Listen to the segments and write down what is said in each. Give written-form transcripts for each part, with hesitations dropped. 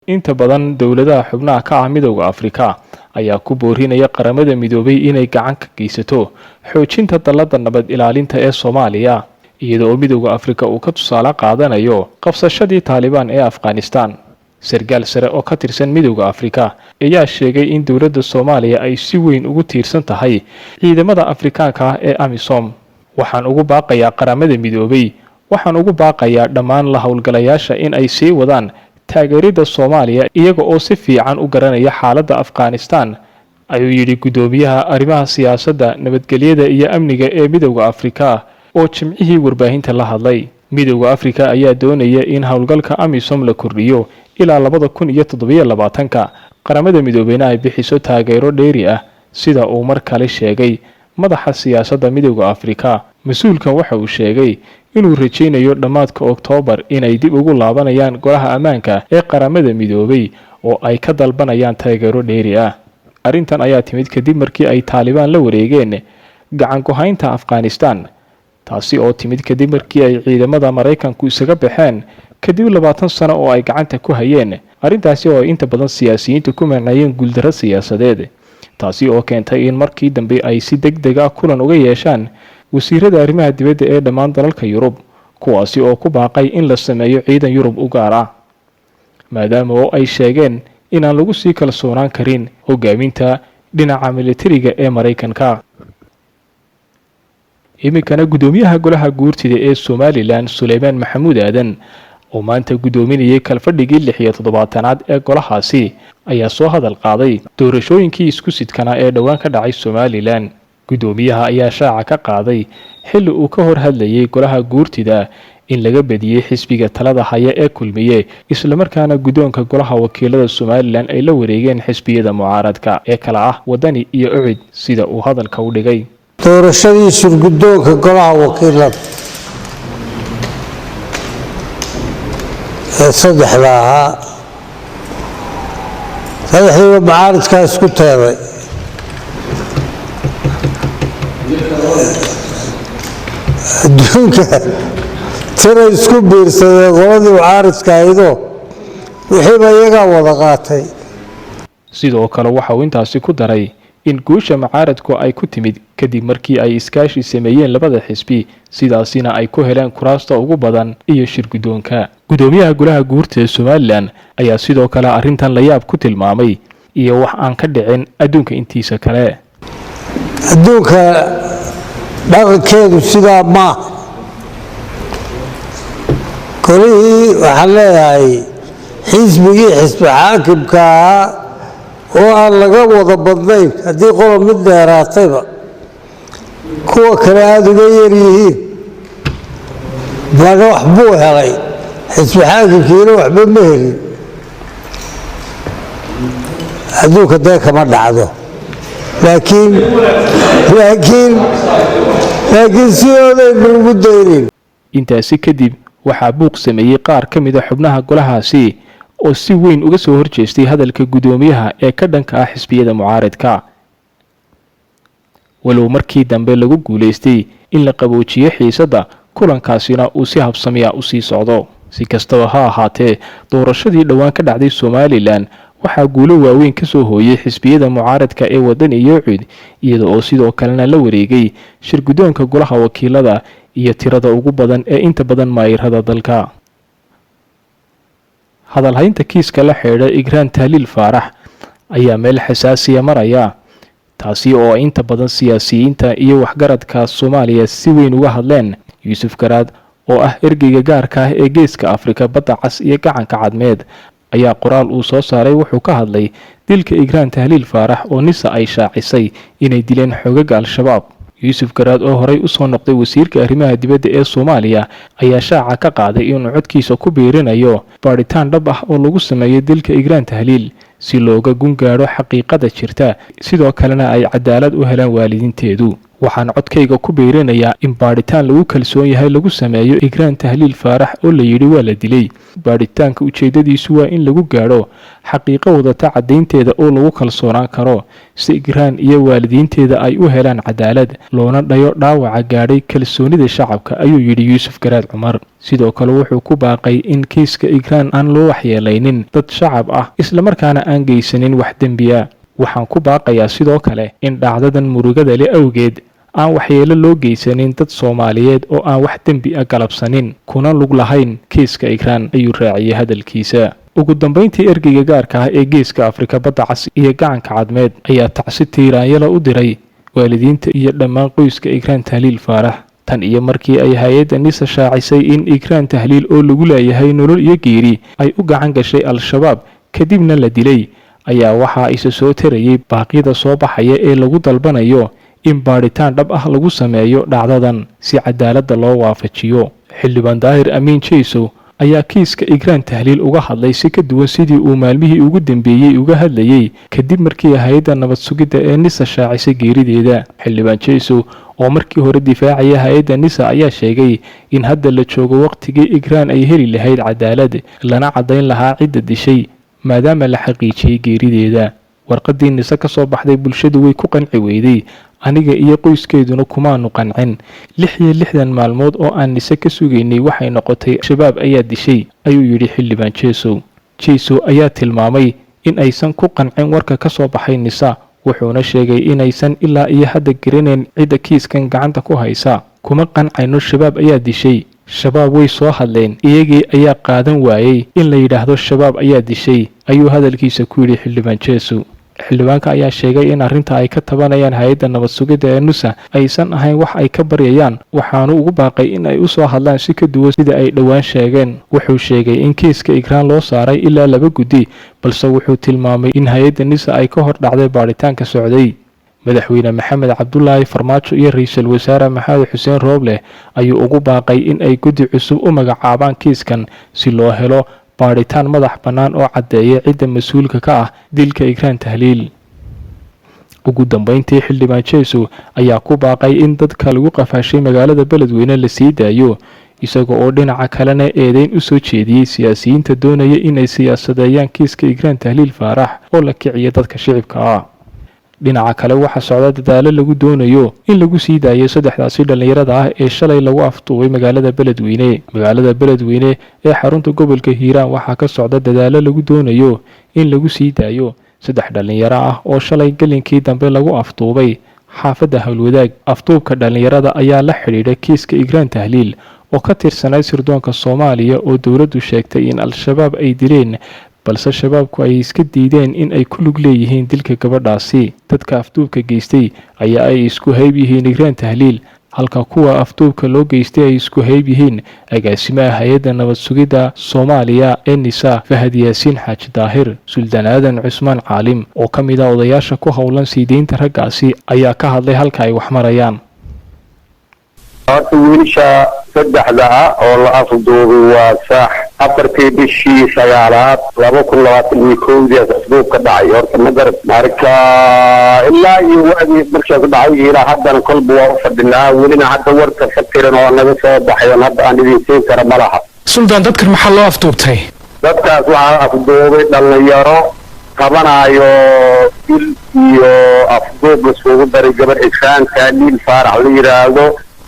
Inta badan dowladaha xubnaha ka ah Midowda Afrika ayaa ku boorinaya Qaramada Midoobay inay gacan ka geysato xoojinta dallada nabad ilaalinta ee Soomaaliya, iyada oo Midowda Afrika uu ka tusaale qaadanayo qabsashadii Taalibaan ee Afghanistan. Sarkaal sare oo ka tirsan Midowda Afrika ayaa sheegay in dowladda Soomaaliya ay si weyn ugu tiirsan tahay ciidamada Afrikaanka ah ee AMISOM. Waxaan ugu baaqayaa Qaramada Midoobay, waxaan ugu baaqayaa dhammaan la howlgalayaasha in ay sii wadaan taageeridda Soomaaliya iyaga oo si fiican u garanaya xaaladda Afghanistan, ayuu yidhi guddoomiyaha arrimaha siyaasadda, nabadgelyada iyo amniga ee Midowda Afrika oo Jimcihii warbaahinta la hadlay. Midowda Afrika ayaa doonaya in howlgalka AMISOM la kordhiyo ilaa 2027-ka, Qaramada Midoobeyna ay bixiso taageero dheeri ah, sida uu mar kale sheegay madaxa siyaasadda Midowda Afrika. Mas-uulkan waxa uu sheegay inuu rajaynayo dhammaadka Oktoobar inay dib ugu laabanayaan Golaha Ammaanka ee Qaramada Midoobay oo ay ka dalbanayaan taageero dheeri ah. Arrintan ayaa timid kadib markii ay Taalibaan la wareegeen gacan ku-haynta Afghanistan, taasi oo timid kadib markii ay ciidamada Maraykanku isaga baxeen kadib 20 sano oo ay gacanta ku hayeen. Arrintaasi oo ay inta badan siyaasiyiintu ku macneeyeen guuldarro siyaasadeed, taasi oo keentay in markii dambe ay si deg deg ah kulan uga yeeshaan wasiirada arrimaha dibadda ee dhammaan dalalka Yurub, kuwaasi oo ku baaqay in la sameeyo ciidan Yurub u gaar ah, maadaama oo ay sheegeen inaan lagu sii kalsoonaan karin hogaaminta dhinaca militariga ee Maraykanka. Iminkana guddoomiyaha Golaha Guurtida ee Somalilan, Suleymaan Maxamuud Aadan, oo maanta guddoominayay kalfadhigii 76aad ee golahaasi, ayaa soo hadal qaaday doorashooyinkii isku sidkanaa ee dhowaan ka dhacay Somalilan. Guddoomiyaha ayaa shaaca ka qaaday xilli uu ka hor hadlayay Golaha Guurtida in laga badiyey xisbiga talada haya ee Kulmiye, islamarkaana guddoonka Golaha Wakiilada Somalilan ay la wareegeen xisbiyada mucaaradka ee kala ah Wadani iyo Ucid, sida uu hadalka u dhigay. Doorashadii shirguddoonka Golaha Wakiilada ee saddexda ahaa, saddexdiiba mucaaridkaa isku teeday. Adduunka tiray isku biirsadeen qoladii mucaaridka ahaydoo wixiiba iyagaa wada qaatay. Sidoo kale waxa uu intaasi ku daray in guusha mucaaradku ay ku timid kadib markii ay iskaashi sameeyeen labada xisbi, sidaasina ay ku heleen kuraasta ugu badan iyo shir guddoonka. Guddoomiyaha Golaha Guurta ee Somalilan ayaa sidoo kale arrintan layaab ku tilmaamay iyo wax aan ka dhicin adduunka intiisa kale. Adduunka dhaqankeedu sidaa maaha. Golihii, waxaan leeyahay, xisbigii xisbi xaakimka ahaa oo aan laga wada badnayn, haddii qola mid dheeraatayba kuwa kale aada uga yaryihiin, bana wax buu helay, xisbi xaakimkiina waxba ma helin. Adduunka dee kama dhacdo, laakiin sidoodaynu ugu daynin. Intaasi kadib waxaa buuq sameeyey qaar ka mid a xubnaha golahaasi oo si weyn uga soo horjeestay hadalka guddoomiyaha ee ka dhanka ah xisbiyada mucaaradka, walow markii dambe lagu guulaystay in la qaboojiyo xiisadda, kulankaasina uu si habsamiya usii socdo. Si kastaba ha ahaatee, doorashadii dhowaan ka dhacday Somalilan waxaa guulo waaweyn ka soo hooyay xisbiyada mucaaradka ee Wadani iyo Cud, iyada oo sidoo kalena la wareegay shir guddoonka Golaha Wakiilada iyo tirada ugu badan ee inta badan maayirada dalka. Hadalhaynta kiiska la xidhiidha Igraan Tahliil Faarax ayaa meel xasaasiya maraya, taasi oo ay inta badan siyaasiyiinta iyo waxgaradka Soomaaliya si weyn uga hadleen. Yuusuf Garaad oo ah ergeyga gaarka ah ee Geeska Afrika, Badda Cas iyo Gacanka Cadmeed ayaa qoraal uu soo saaray wuxuu ka hadlay dilka Igraan Tahliil Faarax oo NISA ay shaacisay inay dileen xoogaga Al-Shabaab. Yuusuf Garaad oo horey usoo noqday wasiirka arrimaha dibadda ee Soomaaliya ayaa shaaca ka qaaday inuu codkiisa ku biirinayo baadhitaan dhab ah oo lagu sameeyo dilka Igraan Tahliil si looga gun gaadho xaqiiqada jirta, sidoo kalena ay cadaalad u helaan waalidiinteedu. Waxaan codkayga ku biirinayaa in baadhitaan lagu kalsoon yahay lagu sameeyo Igraan Tahliil Faarax oo la yidhi waa la dilay. Baadhitaanka ujeedadiisu waa in lagu gaadho xaqiiqo wadata caddaynteeda oo lagu kalsoonaan karo, si Igraan iyo waalidiinteeda ay u helaan cadaalad, loona dhayo dhaawaca gaadhay kalsoonida shacabka, ayuu yidhi Yuusuf Garaad Cumar. Sidoo kale wuxuu ku baaqay in kiiska Igraan aan loo waxyeelaynin dad shacab ah, islamarkaana aan geysanin wax dembiya. Waxaan ku baaqayaa sidoo kale in dhacdadan murugada leh awgeed aan waxyeelo loo geysanin dad Soomaaliyeed oo aan wax dembi ah galabsanin kuna lug lahayn kiiska Igraan, ayuu raaciyey hadalkiisa. Ugu dambeyntii, ergeyga gaarka ah ee Geeska Afrika, Badda Cas iyo Gacanka Cadmeed ayaa tacsi tiiraanyala u diray waalidiinta iyo dhammaan qoyska Igraan Tahliil Faarax. Tan iyo markii ay hay-adda NISA shaacisay in Igraan Tahliil oo lagu leeyahay nolol iyo geeri ay u gacan gashay Al-Shabaab kadibna la dilay, ayaa waxaa isa soo tarayay baaqyada soo baxaya ee lagu dalbanayo in baadhitaan dhab ah lagu sameeyo dhacdadan si cadaaladda loo waafajiyo. Xildhibaan Daahir Amiin Jeysow ayaa kiiska Igraan Tahliil uga hadlay si ka duwan sidii uu maalmihii ugu dambeeyey uga hadlayey kadib markii hay-adda nabad sugidda ee NISA shaacisay geerideeda. Xildhibaan Jeysow oo markii hore difaacaya hay-adda NISA ayaa sheegay in hadda la joogo waqtigii Igraan ay heli lahayd cadaalad, lana caddayn lahaa cidda dishay, maadaama la xaqiijiyey geerideeda. Warqadii NISE ka soo baxday bulshadu way ku qanci weyday, aniga iyo qoyskeeduna kumaanu qancin. 66 maalmood oo aan NISE ka sugaynay waxay noqotay Shabaab ayaa dishay, ayuu yidhi xildhibaan Jesow. Jesow ayaa tilmaamay in aysan ku qancin warka ka soo baxay NISA, wuxuuna sheegay inaysan ilaa iyo hadda garanayn cidda kiiskan gacanta ku haysa. Kuma qancayno Shabaab ayaa dishay. Shabaab way soo hadleen, iyagii ayaa qaadan waayey in la yidhaahdo Shabaab ayaa dishay, ayuu hadalkiisa ku yidhi xildhibaan Jesow. Xildhibaanka ayaa sheegay in arrinta ay ka tabanayaan hay-adda nabad sugidda ee NUSA aysan ahayn wax ay ka baryayaan, waxaanu ugu baaqay in ay u soo hadlaan si ka duwan sida ay dhowaan sheegeen. Wuxuu sheegay in kiiska Igraan loo saaray ilaa 2 guddi, balse wuxuu tilmaamay in hay-adda NISA ay ka hor dhacday baadhitaanka socday. Madaxweyne Maxamed Cabdulaahi Farmaajo iyo ra-iisul wasaare Maxamed Xuseen Rooble ayuu ugu baaqay in ay guddi cusub u magacaabaan kiiskan si loo helo baadhitaan madax bannaan oo caddeeya cidda mas-uulka ka ah dilka Igraan Tahliil. Ugu dambeyntii, xildhibaan Jesow ayaa ku baaqay in dadka lagu qafaashay magaalada Beledweyne la sii daayo, isaga oo dhinaca kalena eedeyn u soo jeediyey siyaasiyiinta doonaya inay siyaasadeeyaan kiiska Igraan Tahliil Faarax oo la kiciyo dadka shicibka ah. Dhinaca kale, waxaa socda dadaalo lagu doonayo in lagu sii daayo saddexdaasi dhallinyarada ah ee shalay lagu afduubay magaalada Beledweyne. Magaalada Beledweyne ee xarunta gobolka Hiiraan waxaa ka socda dadaalo lagu doonayo in lagu sii daayo 3 dhallinyaro ah oo shalay gelinkii dambe lagu afduubay xaafadda Howlwadaag. Afduubka dhallinyarada ayaa la xidhiidha kiiska Igraan Tahliil oo ka tirsanay sirdoonka Soomaaliya oo dowladdu sheegtay in Al-Shabaab ay dileen, balse Shabaabku ay iska diideen in ay ku lug leeyihiin dilka gabadhaasi. Dadka afduubka geystay ayaa ay isku hayb yihiin Igraan Tahliil, halka kuwa afduubka loo geystay ay isku hayb yihiin agaasimaha hay-adda nabad sugidda Soomaaliya ee NISA, Fahad Yaasiin Xaaji Daahir. Suldaan Aadan Cusmaan Caalim oo ka mid ah odayaasha ku howlan sii deynta raggaasi ayaa ka hadlay halka ay wax marayaan. Horta wiilasha saddexda ah oo la afduubay waa sax, 4tii bishii 9aad 2021dii afduub ka dhacay horta, ma garad. Marka ilaa iyo waagii markaas dhacay ilaa haddana kolba waa u fadhinaa, welina hadda warka fatiran oo naga soo baxay oon hadda aan idin siin kara ma laha. Suldaan, dadkan maxaa loo afduubtay? Dadkaas waxaa afduubay dhalinyaro qabanaayo dil iyo afduub laiskugu daray gabar Igraan Tahliil Faarax la yidhaahdo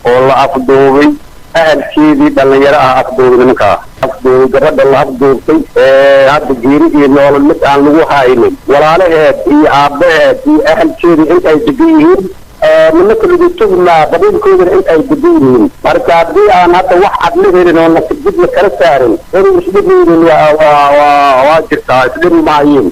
oo la afduubay. Ahalkeedii dhalinyaro ah afduubay, nimankaa afduubay gabadha la afduubtay hadda geeri iyo nolol mid aan lagu haynin. Walaalaheed iyo aabbaheed iyo ahalkeedii inta ay degan yihiin, nimanka lagu tugnaa qabiilkoodana inta ay degan yihiin. Marka haddii aan hadda wax cad la helin oo nasib dib la kala saarin, inay isdhimaynin waa jirtaa, isdhimi maayiin.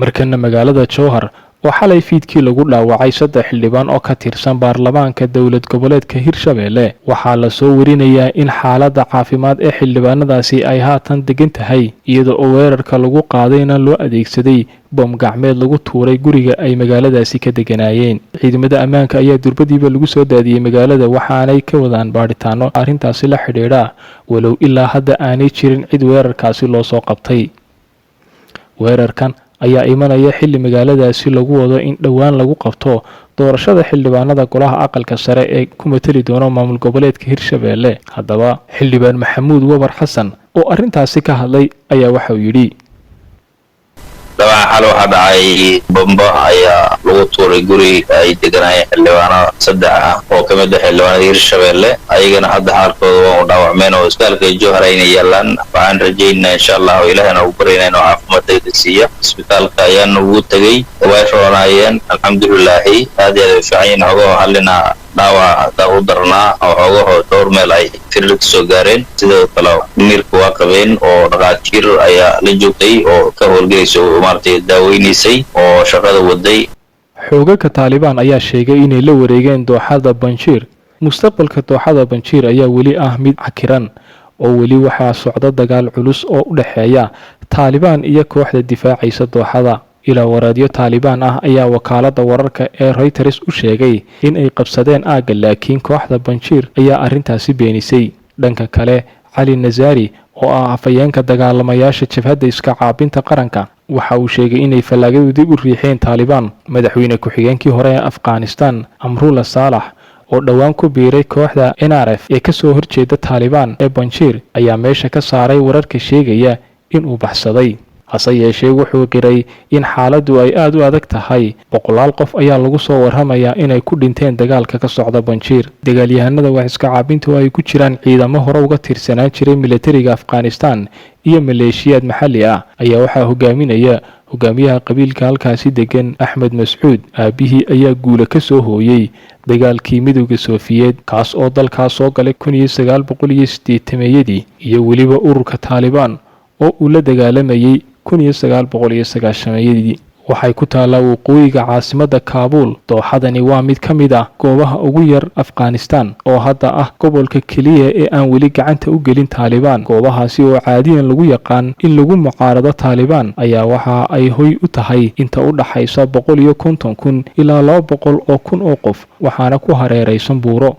Markana magaalada Jowhar oo xalay fiidkii lagu dhaawacay 3 xildhibaan oo ka tirsan baarlamaanka dowlad goboleedka Hirshabeelle, waxaa lasoo warinayaa in xaaladda caafimaad ee xildhibaanadaasi ay haatan degan tahay, iyada oo weerarka lagu qaadayna loo adeegsaday bom gacmeed lagu tuuray guriga ay magaaladaasi ka deganaayeen. Ciidamada ammaanka ayaa durbadiiba lagu soo daadiyey magaalada, waxaanay ka wadaan baadhitaano arrintaasi la xidhiidha, walow ilaa hadda aanay jirin cid weerarkaasi loo soo qabtay. Weerarkan ayaa imanaya xilli magaaladaasi lagu wado in dhowaan lagu qabto Doorashada xildhibaanada golaha aqalka sare ee ku mateli doona maamul goboleedka Hirshabeelle. Haddaba, xildhibaan Maxamuud Wabar Xasan oo arrintaasi ka hadlay ayaa waxa uu yidhi: Dabcan, xal waxaa dhacay bambo ayaa lagu tuuray guri ay deganaayeen xildhibaano saddex ah oo ka mid ah xildhibaanada Hirshabeelle. Ayagana hadda xaalkooda waa u dhaawacmeen oo isbitaalka Jowhar ayna yaalaan. Waxaan rajaynaa, insha Allahu, Ilaahina ugu baryayna inuu caafimaad degdeg siiya. Isbitaalka ayaana ugu tegey, way roonaayeen, alxamdulilaahi, aad iyo aad ay fiican yihiin. Xogahoo hallina dhaawac u darnaa oo xoogahoo dhowr meel ay firir ka soo gaareen. Sidoo kale miirka waa qabeen oo dhaqaatiir ayaa la joogtay oo ka howlgelaysa oo maaragtay daaweynaysay oo shaqada waday. Xoogagga Taalibaan ayaa sheegay inay la wareegeen dooxada Banjiir. Mustaqbalka dooxada Banjiir ayaa weli ah mid cakiran, oo weli waxaa socda dagaal culus oo u dhexeeya Taalibaan iyo kooxda difaacaysa dooxada. Ilaa waraadyo Taalibaan ah ayaa wakaaladda wararka ee Reuters u sheegay in ay qabsadeen aagga, laakiin kooxda Banjiir ayaa arrintaasi beenisay. Dhanka kale, Cali Nasaari oo ah afhayeenka dagaalamayaasha Jabhadda Iska Caabinta Qaranka waxa uu sheegay inay fallaagadu dib u riixeen Taalibaan. Madaxweyne ku-xigeenkii hore ee Afghanistan, Amrullah Saalax, oo dhowaan ku biiray kooxda NRF ee kasoo horjeeda Taalibaan ee Banjiir, ayaa meesha ka saaray wararka sheegaya inuu baxsaday. Hase yeeshee, wuxuu qiray in xaaladdu ay aada u adag tahay. Boqolaal qof ayaa lagu soo warramayaa inay ku dhinteen dagaalka ka socda Banjiir. Dagaalyahanada wax iska caabinta, oo ay ku jiraan ciidamo hore uga tirsanaan jiray militariga Afghanistan iyo maleeshiyaad maxalli ah, ayaa waxaa hogaaminaya hogaamiyaha qabiilka halkaasi degan, Axmed Mascuud. Aabihii ayaa guula ka soo hooyey dagaalkii Midowda Soofiyeed, kaas oo dalkaas soo galay 1980-meeyadii, iyo weliba ururka Taalibaan oo uu la dagaalamayey 1990-meeyadii. Waxay ku taallaa waqooyiga caasimadda Kaabuul. Dooxadani waa mid ka mid ah goobaha ugu yar Afghanistan, oo hadda ah gobolka keliya ee aan weli gacanta u gelin Taalibaan. Goobahaasi oo caadiyan lagu yaqaan in lagu mucaarado Taalibaan ayaa waxa ay hoy u tahay inta u dhaxaysa 150,000 ilaa 200,000 oo qof, waxaana ku hareeraysan buuro.